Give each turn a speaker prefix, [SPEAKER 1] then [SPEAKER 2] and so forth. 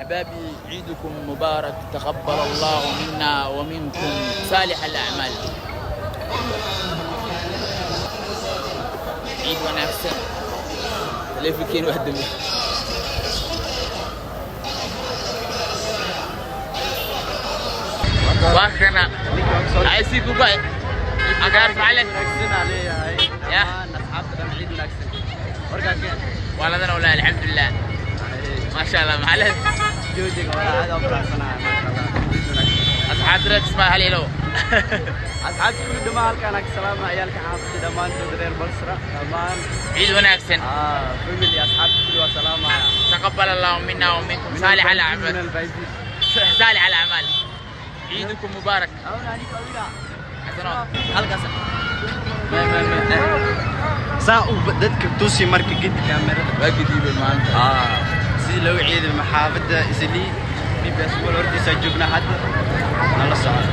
[SPEAKER 1] أحبابي، عيدكم مبارك، تقبل الله منا ومنكم صالح الأعمال. Ciid wanaagsan. Taleefankiin waa dambe. Waa kana ay sii ku go'ay agaar macalin. Ya. Waladana walaa, alxamdulilah, maasha Allah, macalin. Asxaabta reer Kismaayo hal ilow.
[SPEAKER 2] Asxaabta kulli dhammaan halkaan ka salaama, ciyaalka xaafadda dhammaantood, reer Basra dhammaan.
[SPEAKER 1] Ciid wanaagsan.
[SPEAKER 2] Family, asxaabta kulli waa salaamaya.
[SPEAKER 1] تقبل الله منا ومنكم صالح الأعمال. صالح الأعمال، عيدكم مبارك. حسنات halkaas.
[SPEAKER 2] Saa u dadka tusi marka gedi kaamirada.
[SPEAKER 1] Waa gediibay maanta.
[SPEAKER 2] Sidii loogu ciiday maxaafadda Islii, BBS Mall hortiisa joognaa hadda, nala socda.